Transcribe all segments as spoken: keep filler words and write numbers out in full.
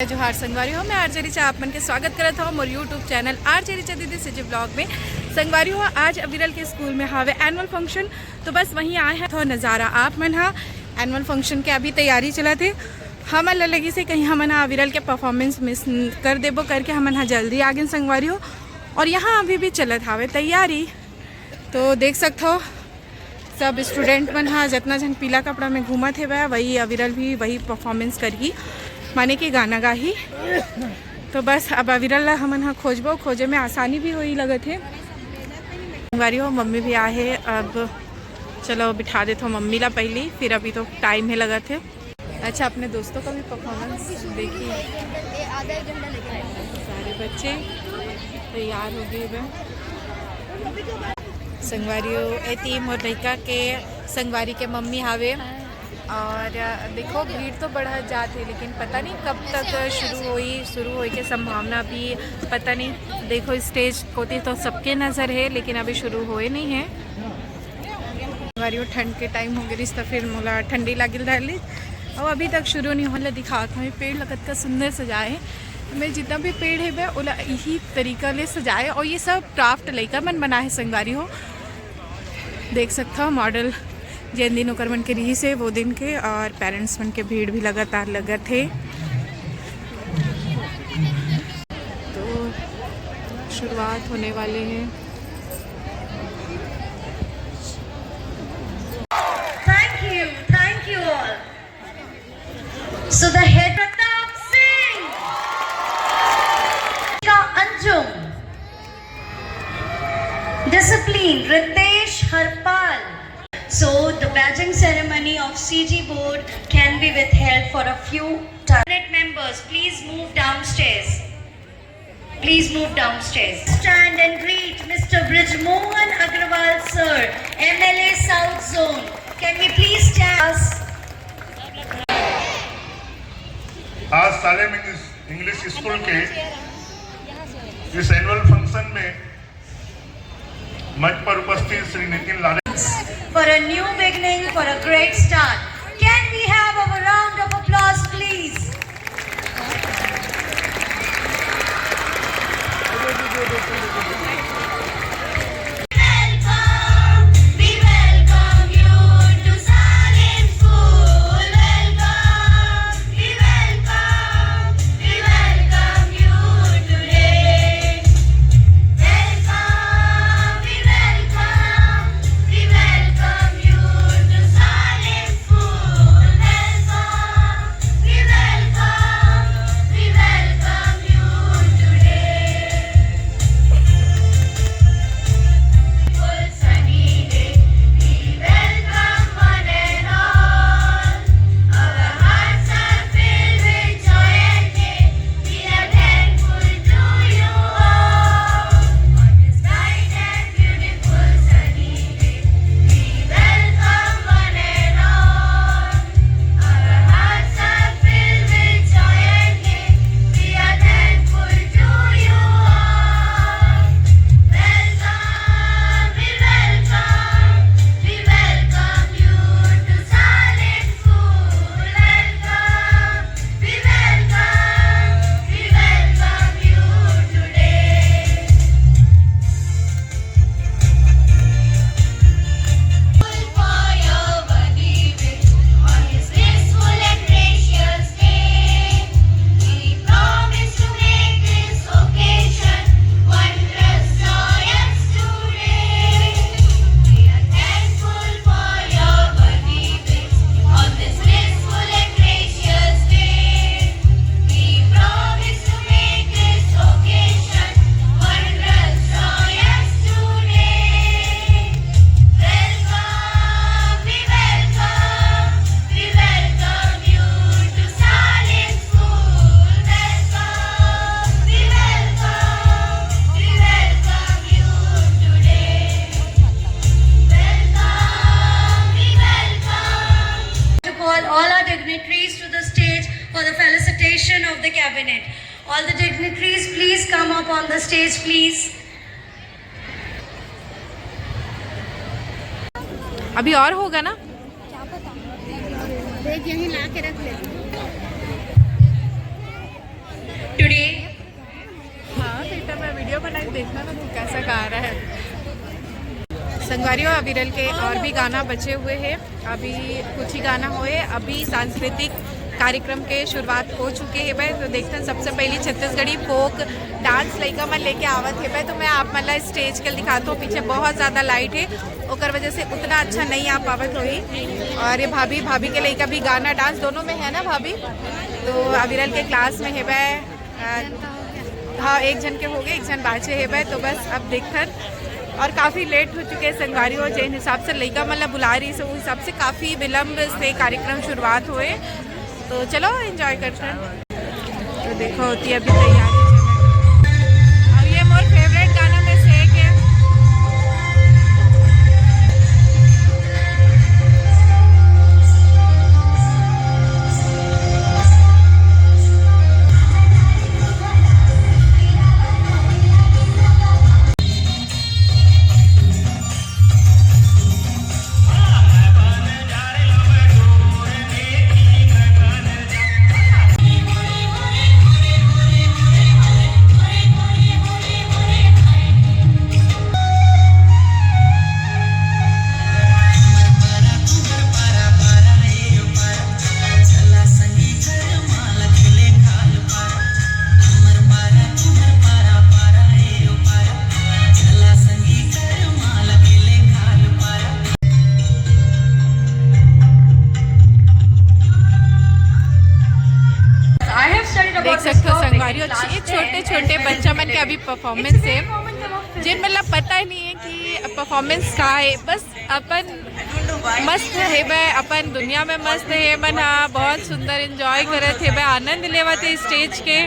जोहार संगवारी हो, मैं आरजे रिचा आप मन के स्वागत करत हव मोर YouTube चैनल आरजे रिचा दीदी सीजी ब्लॉग में। संगवारी हो, आज अविरल के स्कूल में हावे एनुअल फंक्शन, तो बस वहीं आए हैं। तो नज़ारा आप मन हा एनुअल फंक्शन के अभी तैयारी चलत हे। हमन ल लगिस हे कहीं हमन हा अविरल के परफॉर्मेंस मिस कर देबो करके हमन हा जल्दी आ गेन संगवारी हो। और यहाँ अभी भी चलत हावे तैयारी, तो देख सकत हो सब स्टूडेंट मन हा जतना झन पीला कपड़ा में घूमत हेवय, वही अविरल भी वही परफॉर्मेंस करही, माने कि गाना गाही। तो बस अब अविरल ला हमन हा खोजबो, खोजे में आसानी भी होही लगत हे। संगवारी हो, मम्मी भी आहे, अब चलो बिठा देथव मम्मी ला पहली, फिर अभी तो टाइम हे लगत हे। अच्छा, अपने दोस्तों का भी परफॉर्मेंस देखिए। सारे बच्चे तैयार हो गए हैं। संगवारी हो, एती मोर लइका के संगवारी के मम्मी हावे। और देखो, भीड़ तो बढ़त जात हे, लेकिन पता नहीं कब तक शुरू होई। शुरू होए के संभावना भी पता नहीं। देखो, स्टेज कोती तो सबके नज़र हे, लेकिन अभी शुरू होए नहीं हे। संगवारी हो, ठंड के टाइम हो गइस, त फिर मोला ठंडी लागिल धर ली। और अभी तक शुरू नहीं होला। दिखात हूँ, ये पेड़ ला कतका सुंदर सजाए हे। मैं जितना भी पेड़ हे, मैं ओला यही तरीका ले सजाए। और ये सब क्राफ्ट लइका मन बनाए हे संगवारी हो। देख सकत हो मॉडल जेन दिन ओकर मन के रिहिस हे, वो दिन के, और पेरेंट्स मन के भीड़ भी लगातार लगत हे। तो शुरुआत होने वाले हैं। Thank you, thank you all. So the head Pratap Singh, Anjum, discipline Ritesh Harpal. So the badging ceremony of C G board can be withheld for a few time. Members, please move downstairs. Please move downstairs. Stand and greet Mister Brij Mohan Agrawal, sir, M L A South Zone. Can we please stand? आज Salem English school के इस annual function में मंच पर उपस्थित श्री नितिन लाले। For a new beginning, for a great start. Can we have a round of applause, please? All our dignitaries to the stage for the felicitation of the cabinet. All the dignitaries, please come up on the stage, please. अभी और होगा ना? क्या पता, देख, यहीं ला के रख ले। Today, हाँ बेटा, मैं वीडियो बनाई, देखना ना तू कैसा गा रहा है। संगवारी हो, अविरल के और भी गाना बचे हुए हैं। अभी कुछ ही गाना होए, अभी सांस्कृतिक कार्यक्रम के शुरुआत हो चुके हे बे। तो देखथन, सबसे पहली छत्तीसगढ़ी फोक डांस लइका मन लेके आवत हे बे। तो मैं आप मन ला स्टेज के दिखात हूँ, पीछे बहुत ज्यादा लाइट है, ओकर वजह से उतना अच्छा नहीं आ पावत होही। और ये भाभी, भाभी के लइका भी गाना डांस दोनों में है ना भाभी? तो अविरल के क्लास में हे बे। अ, हाँ, एक झन के हो गए, एक झन बाचे हे बे। तो बस अब देखथन, और काफी लेट हो चुके हैं संगवारी हो। जेन हिसाब से लइका मन ला बुला रही से, उस हिसाब से काफी विलंब से कार्यक्रम शुरुआत होए। तो चलो एंजॉय करथन। तो देखो होती अभी तैयारी चल रही। और ये मोर फेवरेट गाना में से एक है। देख सकते हो संगवारी, ये छोटे छोटे बच्चा मन के अभी परफॉर्मेंस है, जिन मतलब पता ही नहीं है कि परफॉर्मेंस का है, बस अपन मस्त हे बे, अपन दुनिया में मस्त हे मन हा, बहुत सुंदर एंजॉय करत हे बे, आनंद लेवत हे स्टेज के।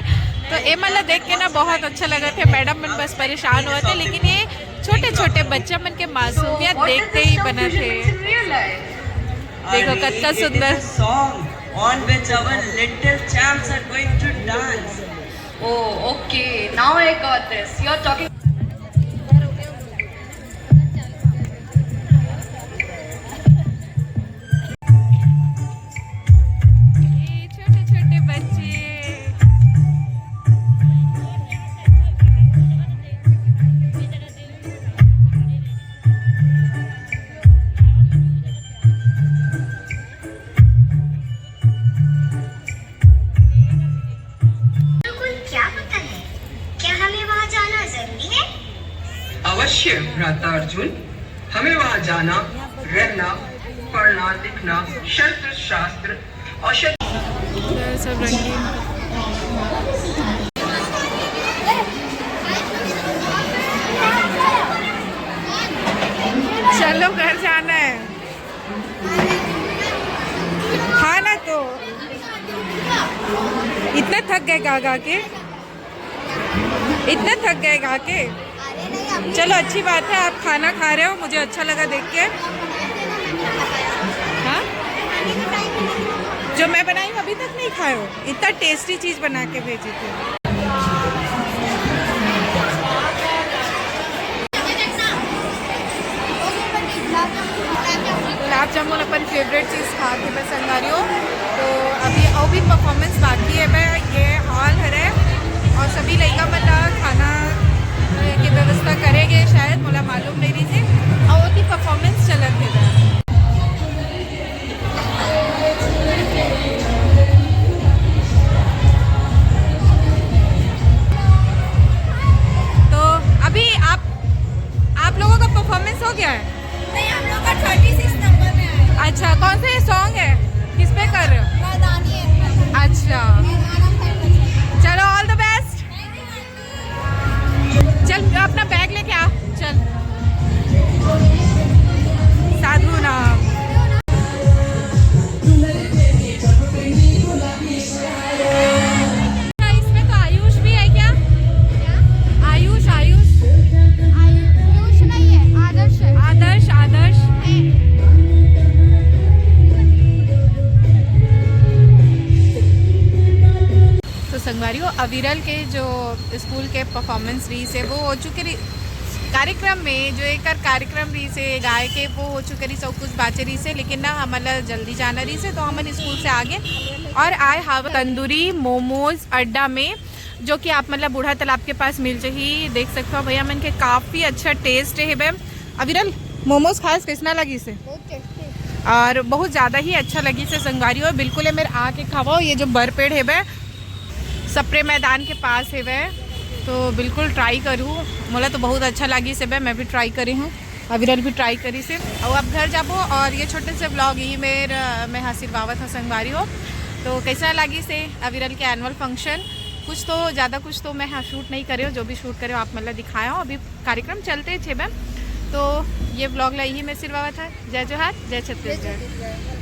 तो ए मन ला देख के ना बहुत अच्छा लगत हे। मैडम मन बस परेशान होत हे, लेकिन ये छोटे छोटे बच्चा मन के मासूमियत देखते ही बनत हे। देखो कतका सुंदर। Song on which our little champs are going to dance. Oh, okay. Now I got this. You're talking. ये छोटे छोटे बच्चे। बिल्कुल, क्या पता है, क्या हमें वहाँ जाना जरूरी है? अवश्य भ्राता अर्जुन, हमें वहाँ जाना, रहना, पढ़ना लिखना, शस्त्र शास्त्र और शत- सब रंगीन। चलो घर जाना है। खाना तो इतना थक गए गा गा के, इतना थक गए गा के। चलो अच्छी बात है, आप खाना खा रहे हो, मुझे अच्छा लगा देख के। हाँ, जो मैं बनाई हूँ अभी तक नहीं खाए हो, इतना टेस्टी चीज बना के भेजी थी। गुलाब जामुन अपन फेवरेट चीज खात हे बस संगवारी हो। तो अभी अउ भी परफॉर्मेंस बाकी है बे, ये हॉल हरे और सभी लइका मन ला खाना के व्यवस्था करेगे शायद, मोला मालूम नहीं रही से। और ओती परफॉर्मेंस चलत हे बे। तो अभी आप आप लोगों का परफॉर्मेंस हो गया है? नहीं, हम लोग का थर्टी सिक्स नंबर में आया है। अच्छा, कौन सा ये सॉन्ग है, किस पे कर रहे हो? मर्दानी है। अच्छा, चलो ऑल द बेस्ट। चल अपना बैग लेके आ, चल। साधु नाम। इसमें तो आयुष भी है क्या? आयुष, आयुष। आयुष नहीं है, आदर्श है। आदर्श, आदर्श। तो संगवारी हो, अविरल के जो स्कूल के परफॉर्मेंस रही से वो हो चुके रही, कार्यक्रम में जो एक कार्यक्रम रही से गाय के वो हो चुके रही से, कुछ बाचे रही से, लेकिन ना हमला जल्दी जाना रही से तो हमन स्कूल से आगे और आए हव तंदूरी मोमोज अड्डा में। जो कि आप मन ला बूढ़ा तालाब के पास मिल जाही। देख सकत हो भैया मन के काफी अच्छा टेस्ट हेबे। अविरल, मोमोज खास कइसना लगिस हे? बहुत टेस्टी। और बहुत ज्यादा ही अच्छा लगिस हे संगवारी हो। बिल्कुल ये मेर आके खावव। ये जो बरपेड़ हेबे सप्रे मैदान के पास हेबे, तो बिल्कुल ट्राई करू। मोला तो बहुत अच्छा लगिस हेबे, मैं भी ट्राई करे हूँ, अविरल भी ट्राई करिस हे। अउ अब घर जाबो और ये छोटे से व्लॉग ही मेर मैं हा सिरवावत हूँ संगवारी हो। तो कइसना लगिस हे अविरल के एनुअल फंक्शन? कुछ तो ज्यादा, कुछ तो मैं हा शूट नहीं करे हूँ, जो भी शूट करे हूँ आप मन ला दिखाए हूँ। अभी कार्यक्रम चलते हेबे, तो ये व्लॉग ला ही मैं सिरवावत हूँ। जय जोहार, जय छत्तीसगढ़।